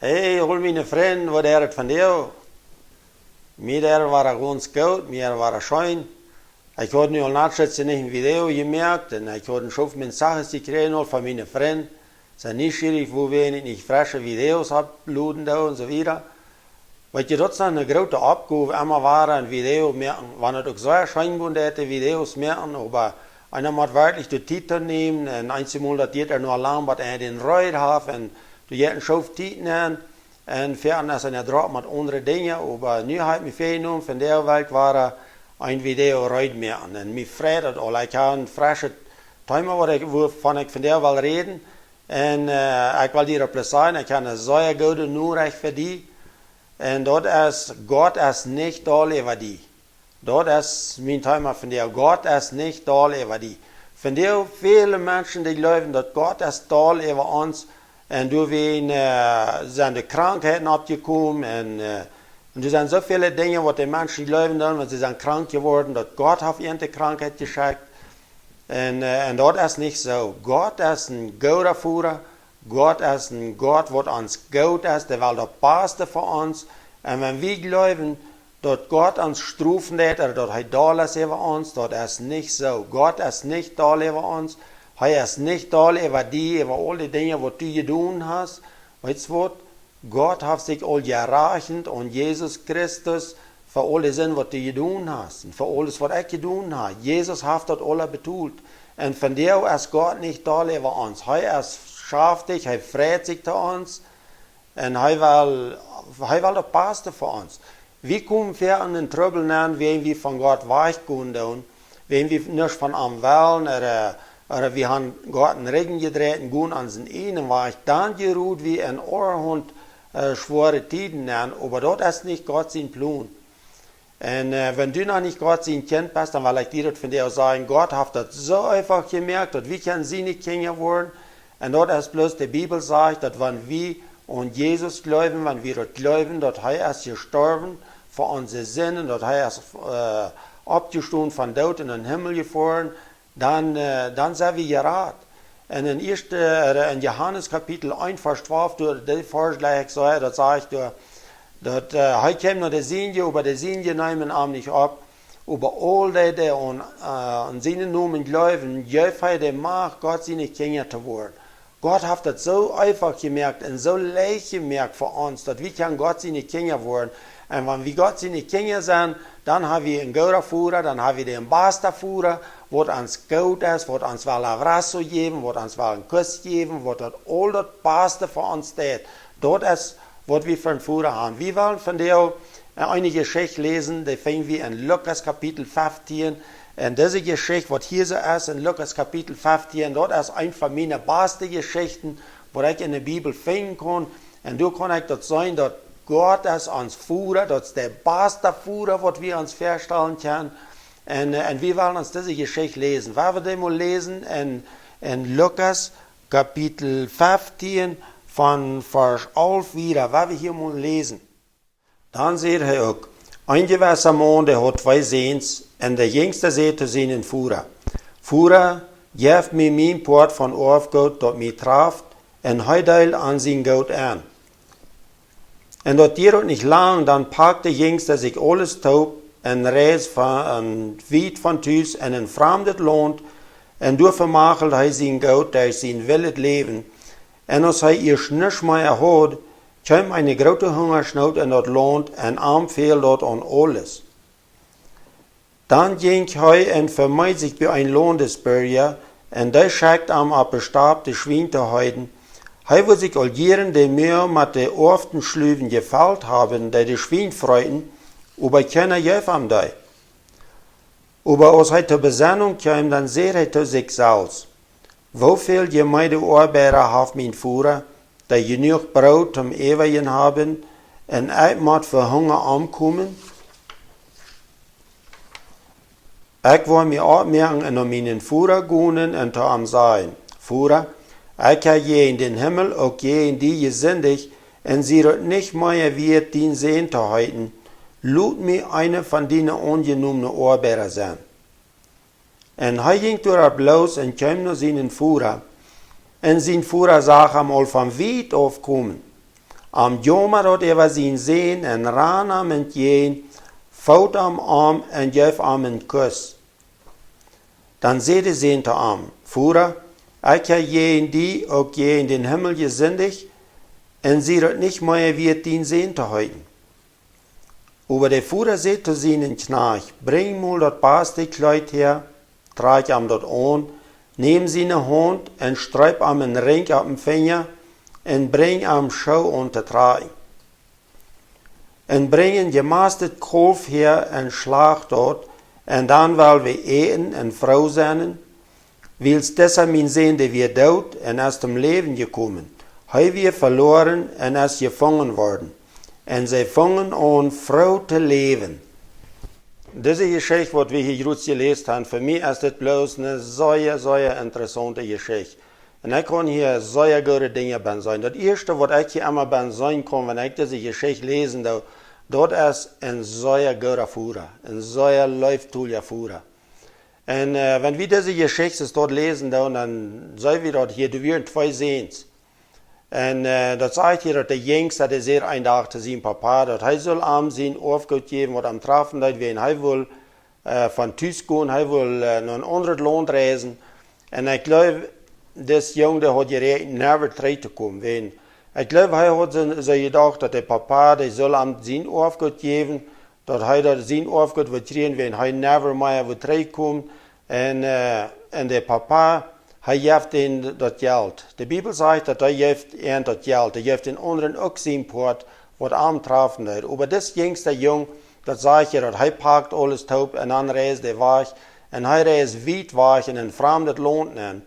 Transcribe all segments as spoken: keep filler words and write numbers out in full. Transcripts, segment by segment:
Hey, aul miene Frind, woo jeit et vondoag? Mie jeit et gaunz goot, mie jeit et scheen. Ekj haud nu aul lang nich een Video jemoakt un ekj haud een Schoof Mensajes jekjräajen aul von miene Frind. See sent nieschierich, woo wie nich fresche Videos uploaden doonen un soo wieda. Weetst, daut es eene groote Oppgow, emma wada een Video moaken, wan et uk soo scheen woat, daut de Videos moaken, oba eena mott werkjlich de Tiet nämen un eenjemol daut jeit et noch lang, waut eena dän Reed haft un du jeit een Schoof Tiet aun un veleicht es eena drock met aundre Dinja, oba nu hab ekj mie väajenomen, vondoag well ekj wada een Video reed moaken. Un mie freit et aul, ekj hab een fresche Thema, waut ekj, wuavon ekj vondoag well räden. Un, äh, ekj well die opp sajen, ekj hab eene sea goode Norecht fa die. Un daut es, Gott es nich doll äwa die. Daut es mien Thema vondoag. Gott es nich doll äwa die. Vondoag väle Menschen, dee jleewen, daut Gott es doll äwa ons. Un doawäajen, äh, sent de Krankheiten oppjekomen. Un, äh, un doa sent soo väle Dinja, waut de Menschen jleewen dan, wan see sent krank jeworden, daut Gott haft an de Krankheit jeschekjt. Un, äh, un daut es nich soo. Gott es een gooda Voda. Gott es een Gott, waut ons goot es, dee well daut Baste fa ons. Un wan wie jleewen, daut Gott ons strofen deit, ooda daut hee doll es äwa ons, daut es nich soo. Gott es nich doll äwa ons. Hee es nich doll äwa die, äwa aul de Dinja, waut du jedonen hast. Weetst waut? Gott haft sikj aul jerechent aun Jesus Christus fa aul de Sind, waut du jedonen hast, un fa aules, waut ekj jedonen hab. Jesus haft daut aula betolt. Un vondoag es Gott nich doll äwa ons. Hee es schaftich, hee freit sikj to ons. Un hee well, hee well daut Baste fa ons. Wie komen väl en Trubbel nenn, wan wie von Gott wajchgonen doonen, wan wie nuscht von am wellen, ooda, ooda wie haben Gott dän Rigjen jedreit un gonen onsen eenen Wajch, dan jeroden wie en aulahaunt, äh, schwoare Tieden nenn, oba daut es nich Gott sien Plon. Un, äh, wan du noch nich Gott sien Kjint best, dan well ekj die daut vondoag sajen, Gott haft daut soo eefach jemoakt, daut wie kjennen siene Kjinja woaren. Un daut es bloos, de Bibel sajcht, daut wan wie aun Jesus jleewen, wan wie daut jleewen, daut hee es jestorwen fa onse Sinden, daut hee es, äh, oppjestonen vom Doot un em Himmel jefoaren, dan, äh, dan sent wie jerat. Un en ieeschte, äh, en Johanes Kapitel eent, Varsch twalf, doa, dee Varsch läs ekj soo, daut sajcht doa, daut, äh, hee kjeem no de Sienje, oba de Sienje neemen am nich opp. Oba aul dee, dee aun, äh, aun sienen Nomen jleewen, jeef hee de Macht, Gott siene Kjinja to woaren. Gott haft daut soo eefach jemoakt un soo leicht jemoakt fa ons, daut wie kjennen Gott siene Kjinja woaren. Un wan wie Gott siene Kjinja sent, dan hab wie een gooda Voda, dan hab wie dän basten Voda, waut ons goot es, waut ons well een abrazo jäwen, waut ons well een Kuss jäwen, waut daut aul daut Baste fa ons deit. Daut es, waut wie fa een Voda haben. Wie wellen vondoag, äh, eene Jeschicht läsen, dee finj wie en Lukas Kapitel feftieen. Un dise Jeschicht, waut hia soo es en Lukas Kapitel feftieen, daut es eene von miene baste Jeschichten, waut ekj en de Bibel finjen kunn. Un doa kunn ekj daut seenen, daut Gott es ons Voda, daut es de baste Voda, waut wie ons väastalen kjennen. Un, äh, un wie wellen ons dise Jeschicht läsen. Wie woaren dee mol läsen en, en Lukas Kapitel feftieen von Varsch alf wieda, woa wie hia mol läsen. Dan säd hee uk: Een jewessa Maun, dee haud twee Säns, un de jinjsta säd to sienen Voda: Voda, jeff mie mien Poat von Oafgoot, daut mie traft, un hee deeld an sien Goot en. Un daut dieed uk nich lang, dan pakt de jinjsta sikj aules toop un reisd von, wiet von Tus en een framdet Launt, un doa vemacheld hee sien Goot derch sien wildet Läwen. Un aus hee ieescht nuscht mea haud, kjeem eene groote Hungaschnoot en daut Launt, un am fäld daut aun aules. Dan jinkj hee un vemeed sikj bie een Laundesburja, un dee schekjt am opp de Stap de Schwien to heeden. Hee wudd sikj aul jieren de Moag met de Oaftenschluwen jefelt haben, dee de Schwien freeten, oba kjeena jeef am dee. Oba aus hee to Besennunk kjeem, dan säd hee to sikj selfst: Woo väl jemeede Oabeida haft mien Voda, dee jenuach Broot toom äwajen haben, un ekj mott fa Hunga omkomen? Ekj woa mie oppmoaken un no mienen Voda gonen un to am sajen: Voda, ekj hab jäajen dän Himmel uk jäajen die jesindicht un sie daut nich mea wieet, dien Sän to heeten. Lot mie eena von diene aunjenomne Oabeida sennen. Un hee jinkj doaropp loos un kjeem no sienen Voda. Un sien Voda sach am aul von wiet auf komen. Am jaumad daut äwa sien Sän un rand am entjäajen, foot am om un jeef am een Kuss. Dan säd de Sän to am: Voda, ekj hab jäajen die, uk jäajen dän Himmel jesindicht, un sie daut nich mea wieet, dien Sän to heeten. Oba de Voda säd to sienen Kjnajcht: Brinj mol daut baste Kjleet häa, trakj am daut aun, näm siene Haunt un streep am een Rinkj opp dän Finja un brinj am Schoo aun to trakjen. Un brinj een jemastet Kaulf häa un schlacht daut, un dan well wie äten un froo sennen, wiels disa mien Sän, dee wia doot un es tom Läwen jekomen. Hee wia veloaren un es jefungen worden. Un see fungen aun froo to läwen. Dise Jeschicht, waut wie hia jrods jeläst haben, fa mie es dit bloos eene sea, sea interessaunte Jeschicht. Un ekj kaun hia sea goode Dinja bie seenen. Daut ieeschte, waut ekj hia emma bie seenen kaun, wan ekj dise Jeschicht läsen doo, daut es een sea gooda Voda, een sea leeftolja Voda. Un, äh, wan wie dise Jeschicht soo doa läsen doonen, dan seenen wie daut hia, doa wieren twee Säns. Un, äh, daut sajcht hia, daut de Jinjsta, dee säd een Dach to sienen Papa, daut hee sull am sien Oafgoot jäwen, waut am trafen deed, wiels hee wull, äh, von Tus gonen, hee wull, äh, no een aundret Launt reisen. Un ekj jleew, dis Jung, dee haud jeräakjent, never trigj to komen. Wiels, ekj jleew, hee haud soo, soo jedocht, daut de Papa, dee sull am sien Oafgoot jäwen, daut hee daut sien Oafgoot wudd kjrieen, wan hee never mea wudd trigjkomen. Un, äh, un de Papa, hee jeef am daut Jelt. De Bibel sajcht, daut hee jeef am daut Jelt. Hee jeef dän aundren uk sien Poat, waut am trafen deed. Oba dis jinjsta Jung, daut sajcht hia, daut hee pakt aules toop un dan reist hee wajch. Un hee reist wiet wajch en een framdet Launt nenn.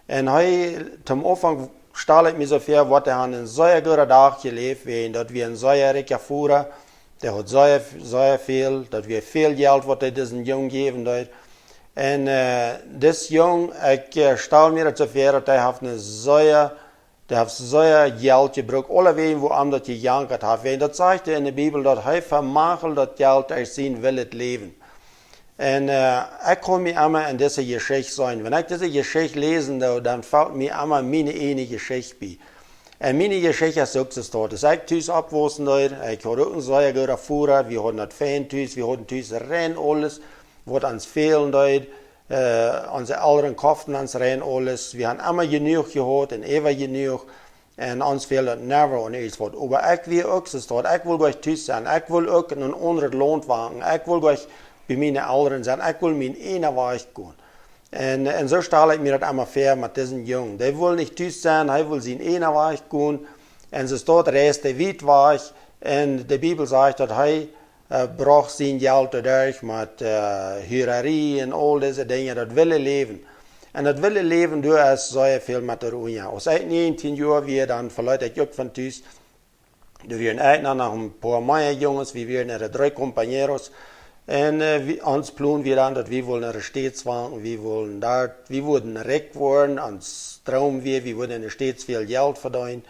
Un hee, tom Aunfank stal ekj mie soo väa, waut hee haud een sea gooden Dach jeläft, wiels daut wia een sea rikja Voda, dee haud sea, sea väl, daut wia väl Jelt, waut hee disen Jung jäwen deed. Un, äh, dis Jung, ekj, äh, stal mie daut soo väa, daut hee haft een sea, dee haft sea Jelt jebrukt, aulewäajen, woo am daut jejankat haft. Wiels daut sajcht en de Bibel, daut hee vemachelt daut Jelt derch sien wildet Läwen. Un, äh, ekj kaun mie emma en dise Jeschicht seenen. Wan ekj dise Jeschicht läsen doo, dan felt mie emma miene ieejne Jeschicht bie. Un miene Jeschicht es uk soo doa. Aus ekj tus oppwaussen deed, ekj haud uk een sea gooden Voda, wie hauden daut fein tus, wie hauden tus rein aules, waut ons fälen deed, äh, onse Elren koften ons rein aules, wie haben emma jenuach jehaut un äwa jenuach. Un ons fäld daut never aun irjentwaut. Oba ekj wia uk soo doa, ekj wull goanich tus sennen. Ekj wull uk en een aundret Launt wonen. Ekj wull goanich bie miene Elren sennen. Ekj wull mienen ieejnen Wajch gonen. Un, un soo stal ekj mie daut emma väa met disen Jung. Dee wull nich tus sennen, hee wull sienen ieejnen Wajch gonen. Un soo doa reist hee wiet wajch. Un de Bibel sajcht, daut hee äh, brocht sien Jelt doaderch met, äh, Huararie un aul dise Dinja, daut wille Läwen. Un daut wille Läwen, doa es sea väl met doarunja. Aus ekj näajentieen Joa wia, dan veleet ekj uk von Tus. Doa wieren ekj un noch een poa mea Junges, wie wieren dree compañeros. Un, äh, wie, ons Plon wia dan, daut wie wullen no de States wonen, wie wullen doa, wie wudden rikj woaren, ons Droom wia, wie wudden en de States väl Jelt vedeenen.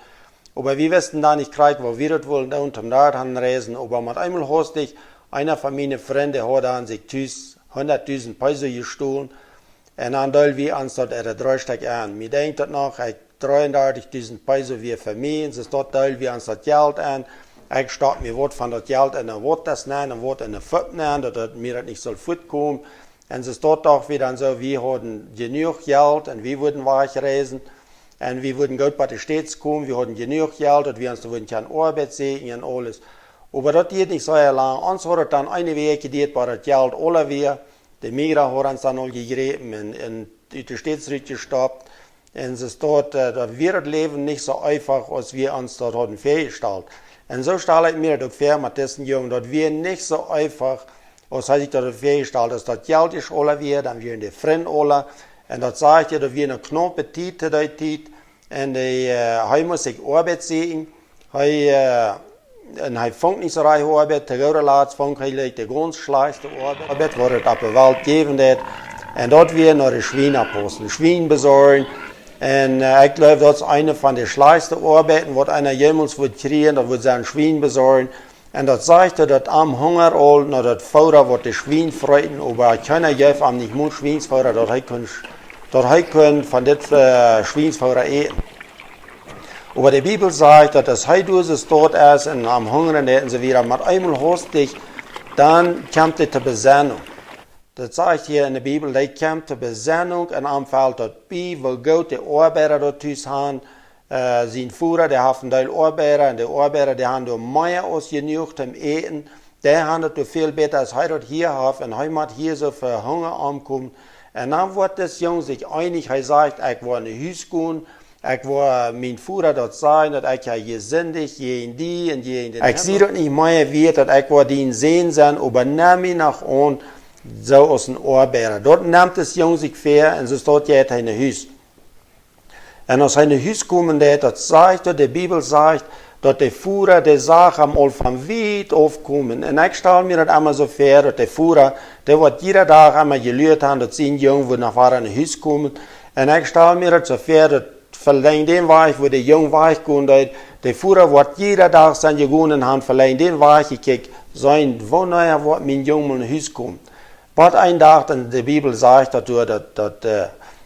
Oba wie wisten dan nich krakjt, woo wie daut wullen doonen, om doa han reisen. Oba met eemol haud eena von miene Frind, haud dan sikj tus hundatdusent Peso jestolen. Un dan deelden wie ons daut en dree Stekj aun. Mie denkjt daut noch, ekj, dreeundartichdusent Peso wia fa mie, un soo doa deelden wie ons daut Jelt aun. Ekj stopt mie waut von daut Jelt en de Wota nenn un waut en de Fupp nenn, daut, daut mie daut nich sull fuatkomen. Un soo doa doch wie dan soo, wie hauden jenuach Jelt un wie wudden wajchreisen. Un wie wudden goot bie de States komen, wie hauden jenuach Jelt, daut wie ons doa wudden kjennen Oabeit säkjen un aules. Oba daut dieed nich sea lang. Ons haud daut dan eene Wäakj jedieet, bat daut Jelt aula wia. De Migra haud ons dan aul jejräpen un, un ut de States rutjestopt. Un soo doa, äh, daut wia daut Läwen nich soo eefach, aus wie ons daut hauden väajestalt. Un soo stal ekj mie daut uk väa met disen Jung, daut wia nich soo eefach, aus hee sikj daut väajestalt haud. Daut Jelt es aula wia, dan wieren de Frind aula. Un daut sajcht hia, daut wia eene knaupe Tiet to dee Tiet. Un dee, äh, hee must sikj Oabeit säkjen. Hee, äh, un hee funk nich soo rajcht Oabeit. To gooda Latst funk hee de gaunz schlajchtste Oabeit, waut et opp de Welt jäwen deed. Un daut wia no de Schwien oppaussen, Schwien besorjen. Un, äh, ekj jleew, daut es eene von de schlajchtste Oabeiten, waut eena jemols wudd kjrieen, daut wudd sennen Schwien besorjen. Un daut sajcht hia, daut am hungad aul no daut Fooda, waut de Schwien fruaten, oba kjeena jeef am nich mol Schwiensfooda, daut hee kunn, daut hee kunn von dit, äh, Schwiensfooda äten. Oba de Bibel sajcht, daut aus hee doa soo staut es un am hungren deit un soo wieda, met eemol haustich, dan kjemt hee to Besennunk. Daut sajcht hia enne Bibel, hee kjemt to Besennunk un am felt daut bie, woo goot de Oabeida daut tus han. Sien Voda, dee haft een Deel Oabeida, un de Oabeida, dee han doa mea aus jenuach toom äten. Dee han daut doa väl bäta aus hee daut hia haft, un hee mott hia soo fa Hunga omkomen. Un dan woat dis Jung sikj eenich, hee sajcht: Ekj woa no Hus gonen, ekj woa mien Voda daut sajen, daut ekj ha jesindicht jäajen die un jäajen dän Himmel. Ekj sie daut nich mea wieet, daut ekj woa dien Sän sennen, oba nemm mie noch aun soo aus een Oabeida. Daut nemt dis Jung sikj väa, un soo staut jeit hee no Hus. Un aus hee no Hus komen deit, daut sajcht, daut de Bibel sajcht, daut de Voda, dee sach am aul von wiet auf komen. Un ekj stal mie daut emma soo väa, daut de Voda, dee woat jieda Dach emma jeluat han, daut sien Jung wudd noch wada no Hus komen. Un ekj stal mie daut soo väa, daut velenjd dän Wajch, wua de Jung wajch gonen deed, de Voda woat jieda Dach sennen jegonen un han velenjd dän Wajch jekjikjt, seenen, wanea woat mien Jung mol no Hus komen. Bat een Dach, dan de Bibel sajcht daut doa, daut, daut,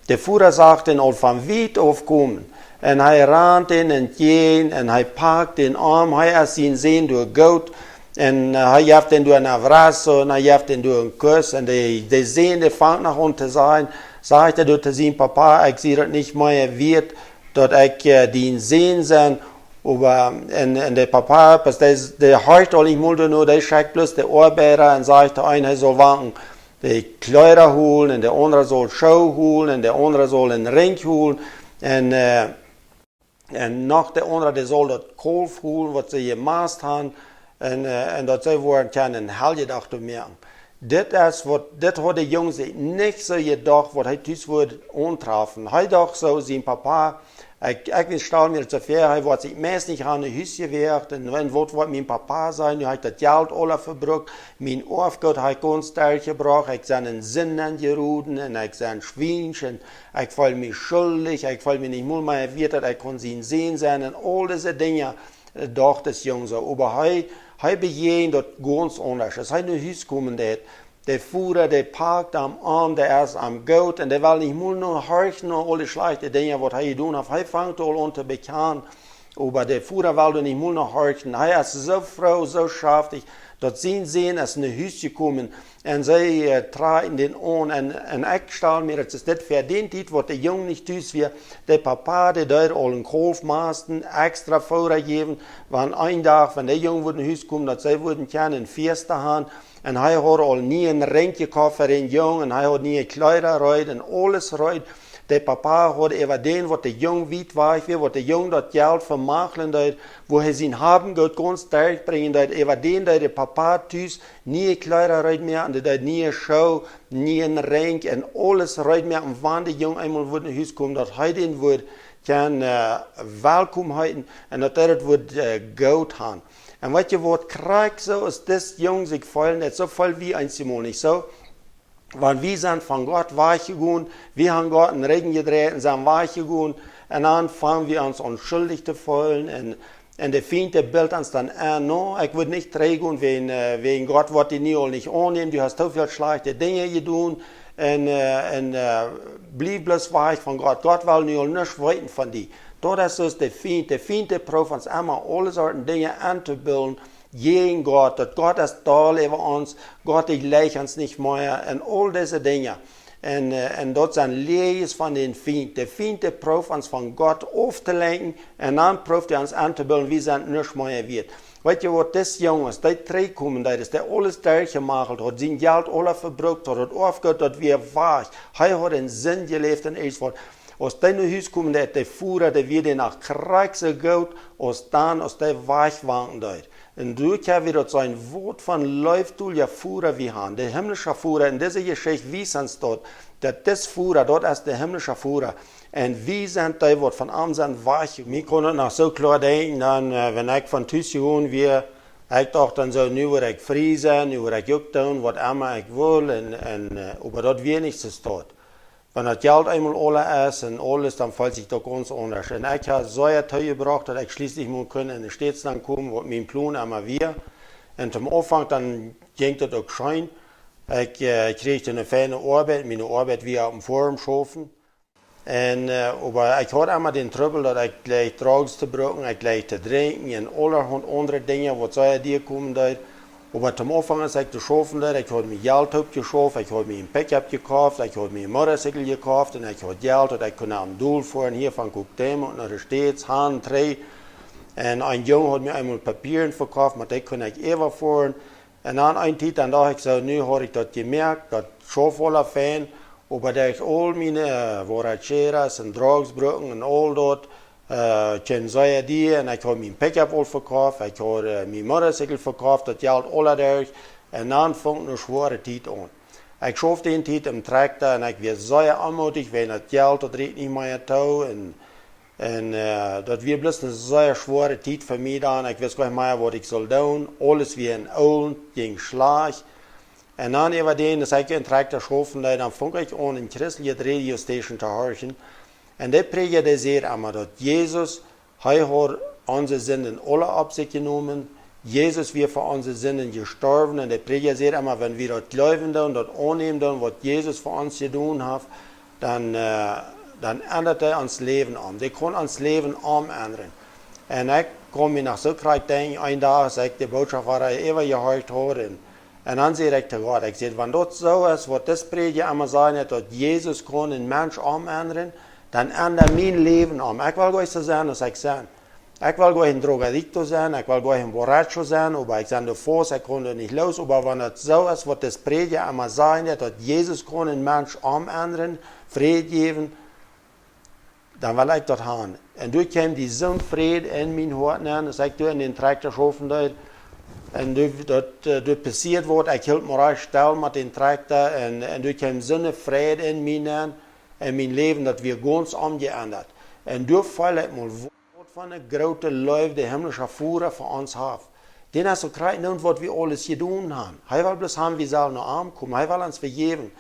de Voda sach dän aul von wiet auf komen. Un hee rant dän entjäajen un hee pakt dän aun, hee es sien Sän doa goot. Un hee jeft dän doa een abrazo un hee jeft dän doa een Kuss. Un de, de Sän, dee fangt noch aun to sajen, sajcht hee doa to sien Papa: Ekj sie daut nich mea wieet, daut ekj dien Sän sie. Oba, un, un de Papa, dee, dee horcht aul nich mol doano, dee schekjt bloos de Oabeida un sajcht to eenen, hee saul wanken de Kjleeda holen, un de aundra saul Schoo holen, un de aundra saul een Rinkj holen, un, un noch de aundra, dee saul daut Kaulf holen, waut see jemast han, un, un daut see woaren kjennen een Heljedach doamet moaken. Dit es waut, dit haud de Jung sikj nich soo jedocht, waut hee tus wudd auntrafen. Hee docht soo, sien Papa, ekj, ekj stal mie daut soo väa, hee woat sikj meist nich aun de Hus jewäacht, un, un waut woat mien Papa sajen, nu ha ekj daut Jelt aula vebrukt, mien Oafgoot ha ekj gaunz derchjebrocht, ekj sie en Sind nenjeroden, un ekj sie schwiensch, un ekj feel mie schullich, ekj feel mie nich mol mea wieet, daut ekj kunn sien Sän sennen, un aul dise Dinja, docht dis Jung soo. Oba hee, hee bejäajent daut gaunz aundasch. Aus hee no Hus komen deit, de Voda, dee pakt am aun, dee es am goot, un dee well nich mol no horchen no aul de schlajchte Dinja, waut hee jedonen haft. Hee fangt aul aun to bekjanen, oba de Voda well doa nich mol no horchen. Hee es soo froo, soo schaftich, daut sien Sän es no Hus jekomen, un see trakjen dän aun. Un, un ekj stal mie daut es dit fa dän Tiet, waut de Jung nich tus wia, de Papa, dee deed aul een Kaulf masten, extra Foda jäwen, wan een Dach, wan de Jung wudd no Hus komen, daut see wudden kjennen een Fiesta han. Un hee haud aul niee een Rinkj jekoft fa dän Jung, un hee haud niee Kjleeda reed un aules reed. De Papa haud äwa dän, waut de Jung wiet wajch wia, waut de Jung daut Jelt vemachlien deed, wua hee sien Habengoot gaunz derchbrinjen deed, äwa dän deed de Papa tus niee Kjleeda reed moaken, un dee deed niee Schoo, nieen Rinkj un aules reed moaken, wan de Jung eemol wudd no Hus komen, daut hee dän wudd kjennen welkom heeten un daut hee daut wudd goot han. Un weet jie waut, krakjt soo es dis Jung sikj feelen, daut soo feel wie eenjemol, nich soo? Wan wie sent von Gott wajch jegonen, wie han Gott dän Rigjen jedreit un sent wajch jegonen, un dan fangen wie ons aun schuldich to feelen, un, un de Fient, dee bilt ons dan en: No, ekj wudd nich trigj gonen, wäajen, wäajen Gott woat die nu aul nich aunnämen, du hast too väl schlajchte Dinja jedonen, un, un bliew bloos wajch von Gott, Gott well nu aul nuscht weeten von die. Daut es soo de Fient, de Fient, dee prooft ons emma aule Sorten Dinja entobillen jäajen Gott, daut Gott es doll äwa ons, Gott, dee jleicht ons nich mea, un aul dise Dinja. Un, un daut sent Läajes von dän Fient. De Fient, dee prooft ons von Gott auftolenkjen, un dan prooft hee ons entobillen, wie sent nuscht mea wieet. Weet jie waut, dis Jung, aus dee trigjkomen deed, aus dee aules derchjemachat haud, sien Jelt aula vebrukt haud, daut Oafgoot, daut wia wajch, hee haud en Sind jeläft un aules waut. Aus dee no Hus komen deed, de Voda, dee wia dän noch krakjt soo goot aus dan, aus dee wajch wanken deed. Un doa kjenn wie daut seenen, waut von leeftolja Voda wie han. De himlischa Voda, en dise Jeschicht wiest ons daut, daut dis Voda, daut es de himlischa Voda. Un wie sent dee, waut von am sent wajch. Mie kaun daut noch soo kloa denkjen, dan, wan ekj von Tus jegonen wia, ekj docht dan soo: Nu woa ekj frie sennen, nu woa ekj uk doonen waut emma ekj well, un, un, oba daut wia nich soo. Wan daut Jelt eemol aula es un aules, dan feelt sikj daut gaunz aundasch. Un ekj ha sea toojebrocht, daut ekj schlieslich mol kunn en de States aunkomen, waut mien Plon emma wia. Un toom Aunfank, dan jinkj daut uk scheen. Ekj kjrieech ne feine Oabeit, miene Oabeit wia opp ne Foarm schaufen. Un, äh, oba ekj haud emma dän Trubbel, daut ekj jlikj Drogs to brucken, ekj jlikj to drinkjen un aulahaunt aundre Dinja, waut sea dicht komen deed. Oba toom Aunfank, aus ekj doa schaufen deed, ekj haud mie Jelt oppjeschauft, ekj haud mie een Pickup jekoft, ekj haud mie een Motorcycle jekoft un ekj haud Jelt, daut ekj kunn aum Dol foaren, hia von Cuauhtémoc no de States, han, trigj. Un een Jung haud mie eemol Papieren vekoft, met dee kunn ekj äwafoaren. Un aun eene Tiet, dan docht ekj soo, nu haud ekj daut jemoakt, daut schauft aula fein, oba daut ekj aul miene, äh, borracheras un Drogs brucken un aul daut, äh, kjeem sea dicht, un ekj haud mien Pickup aul vekoft, ekj haud, äh, mien Motorcycle vekoft, daut Jelt aula derch, un dan funk eene schwoare Tiet aun. Ekj schauft dee Tiet em Trakjta un ekj wia sea onmoodich, wiels daut Jelt, daut rieekjt nich mea too, un, un, äh, daut wia bloos eene sea schwoare Tiet fa mie dan. Ekj wist goanich mea, waut ekj sull doonen. Aules wia en Olen, jinkj schlajcht. Un dan äwa dän, aus ekj em Trakjta schaufen deed, dan funk ekj aun, eene christelje Radiostation to horchen. Un de Prädja, dee säd emma, daut Jesus, hee haud onse Sinden aula opp sikj jenomen. Jesus wia fa onse Sinden jestorwen. Un de Prädja säd emma, wan wie daut jleewen doonen, daut aunnämen doonen, waut Jesus fa ons jedonen haft, dan, äh, dan endat hee ons Läwen om. Dee kaun ons Läwen omendren. Un ekj kaun mie noch soo krakjt denkjen, een Dach, aus ekj de Bootschoft wada äwajehorcht haud, un, un dan säd ekj to Gott, ekj säd, wan daut soo es, waut dis Prädja emma sajen deit, daut Jesus kaun een Mensch omendren, dan enda mien Läwen om. Ekj well goanich soo sennen, aus ekj sie. Ekj well goanich een drogadicto sennen, ekj well goanich een borracho sennen, oba ekj sie doa faust, ekj kaun doa nich loos. Oba wan daut soo es, waut dis Prädja emma sajen deit, daut Jesus kaun een Mensch omendren, Fräd jäwen, dan well ekj daut han. Un doa kjeem dee soon Fräd en mien Hoat nenn, aus ekj doa en dän Trakjta schaufen deed. Un doa, daut, äh, doa passieed waut, ekj hilt mie rajcht stell met dän Trakjta, un, un doa kjeem soone Fräd en mie nenn, un mien Läwen, daut wia gaunz omjeendat. Un doa feeld ekj mol, waut fa eene groote Leew de himlische Voda fa ons haft. Dän es soo krakjt nu, waut wie aules jedonen han. Hee well bloos han, wie sellen no am komen. Hee well ons vejäwen.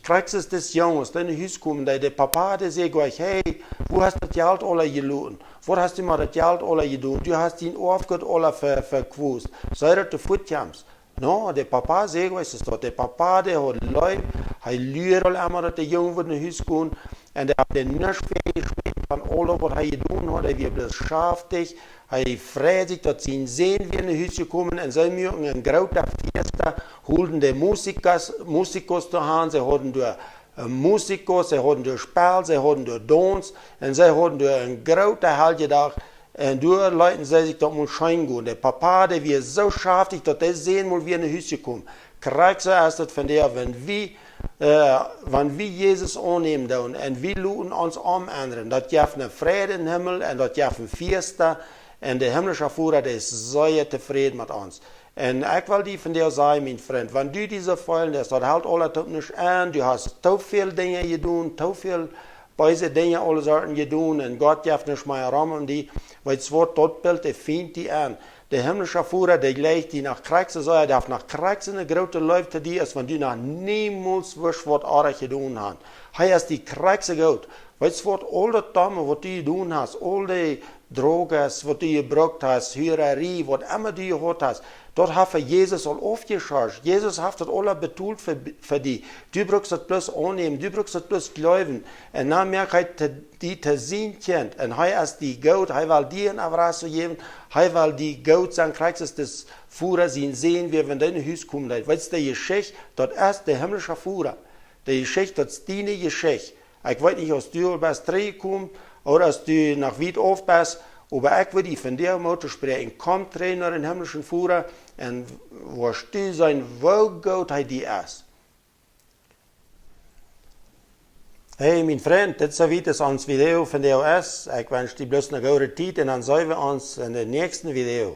Krakjt soo aus dis Jung, aus dee no Hus kjeem, dee, de Papa, dee säd jlikj: "Hey, wua hast daut Jelt aula jeloten? Waut hast du met daut Jelt aula jedonen? Du hast dien Oafgoot aula ve-, vekwast. Soo daut du fuat kjemst." No, de Papa säd jlikj, es daut de Papa, dee haud leef, hee luad aul emma, daut de Jung wudd no Hus komen. Un dee haud nuscht vejeschmäten von aules, waut hee jedonen haud. Hee wia bloos schaftich. Hee freid sikj, daut sien Sän wia no Hus jekomen. Un see muaken eene groote Fiesta, holden de Musikas, Musikos to han. See hauden doa, äh, Musikos, see hauden doa Spell, see hauden doa Daunz. Un see hauden doa eenen grooten Heljedach. Un doa leeten see sikj daut mol scheen gonen. De Papa, dee wia soo schaftich, daut dee Sän mol wia no Hus jekomen. Krakjt soo es daut vondoag, wan wie, äh, wan wie Jesus aunnämen doonen un wie loten ons omendren, daut jeft eene Freid em Himmel un daut jeft eene Fiesta. Un de himlische Voda, dee es sea tofräd met ons. Un ekj well die vondoag sajen, mien Frint, wan du dise Feelen hast, daut helt aula toop nuscht aun, du hast too väl Dinja jedonen, too väl beese Dinja, aule Sorten jedonen, un Gott jeft nuscht mea rom om die, weetst waut, daut bilt de Fient die aun. De himlische Voda, dee jlikjt die noch krakjt soo sea, dee haft noch krakjt soo eene groote Leew to die, aus wan du noch niemols wurscht waut oajch jedonen han. Hee es die krakjt soo goot. Weetst waut, aul daut Domme, waut du jedonen hast, aul dee Drogas, waut du jebrukt hast, Hurarie, waut emma du jehaut hast, daut haft hee Jesus aul aufjeschorst. Jesus haft daut aula betolt fa, fa die. Du brukst daut bloos aunnämen, du brukst daut bloos jleewen. Un dan moakt hee die, die to sien Kjint. Un hee es die goot, hee well die een abrazo jäwen, hee well die goot sennen, krakjt soo aus de Voda sien Sän wia, wan dee no Hus kjeem. Weetst, de Jeschicht, daut es de himlische Voda. De Jeschicht, daut es diene Jeschicht. Ekj weet nich, aus du aul best trigjjekomen ooda aus du noch wiet auf best, oba ekj well die vondoag Moot toospräakjen: Komm trigj no dän himlischen Voda un woascht du seenen, woo goot hee die es. Hey, mien Frint, dit soo wiet es ons Video vondoag. Ekj wensch die bloos eene goode Tiet un dan seenen wie ons en dän näakjsten Video.